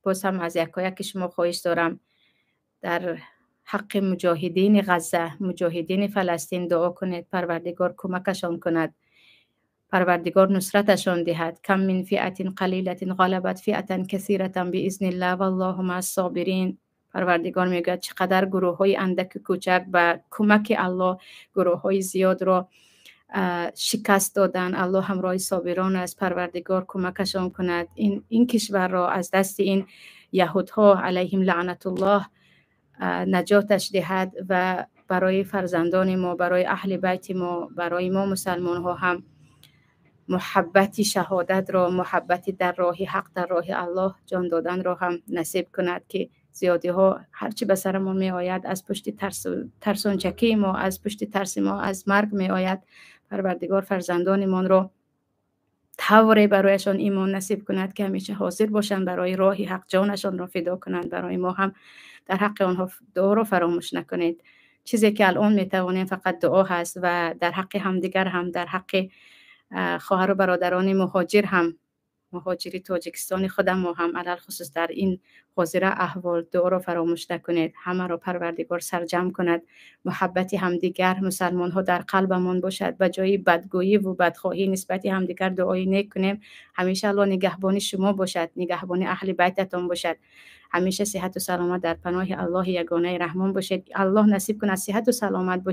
Боз ҳам аз якояки шумо хоҳиш дорам, дар ҳаққи муҷоҳидини Ғазза, муҷоҳидини Фаластин дуо кунед. Парвардигор кӯмакашон кунад, Парвардигор нусраташон диҳад. Кам мин фиатин қалилатин ғалабат фиатан касиратан биизниллаҳ валлоҳу маас собирин. Парвардигор мегӯяд, чӣ қадар гурӯҳҳои андаки кӯчак ба кӯмаки Аллоҳ гурӯҳҳои зиёдро шикаст доданд. Аллоҳ ҳамроҳи собирон аст. Парвардигор кӯмакашон кунад, ин кишварро аз дасти ин яҳудҳо алайҳим лаънатуллоҳ наҷоташ диҳад ва барои фарзандони мо, барои аҳли байти мо, барои мо мусалмонҳо ҳам муҳаббати шаҳодатро, муҳаббати дар роҳи ҳақ, дар роҳи Аллоҳ ҷон доданро ҳам насиб кунад, ки зиёдиҳо ҳарчи ба сарамон меояд, аз пушти тарсончакии мо, аз пушти тарси мо аз марг меояд. Парвардигор фарзандонимонро тавре барояшон имон насиб кунад, ки ҳамеша ҳозир бошанд барои роҳи ҳақ ҷонашонро фидо кунанд. Барои мо ҳам дар ҳаққи онҳо дуоро фаромӯш накунед. Чизе ки алон метавонем, фақат дуо ҳаст ва дар ҳаққи ҳамдигар ҳам, дар ҳаққи хоҳару бародарони муҳоҷир ҳам, муҳоҷири Тоҷикистони худамо ҳам, алалхусус дар ин ҳозира аҳвол дуоро фаромӯш накунед. Ҳамаро Парвардигор сарҷамъ кунад, муҳаббати ҳамдигар мусалмонҳо дар қалбамон бошад. Ба ҷои бадгӯиву бадхоҳӣ нисбати ҳамдигар дуои нек кунем. Ҳамеша Аллоҳ нигаҳбони шумо бошад, нигаҳбони аҳли байтатон бошад. Ҳамеша сиҳату саломат, дар паноҳи Аллоҳи ягонаи Раҳмон бошед. Аллоҳ насиб кунад, сиҳату саломат бошед.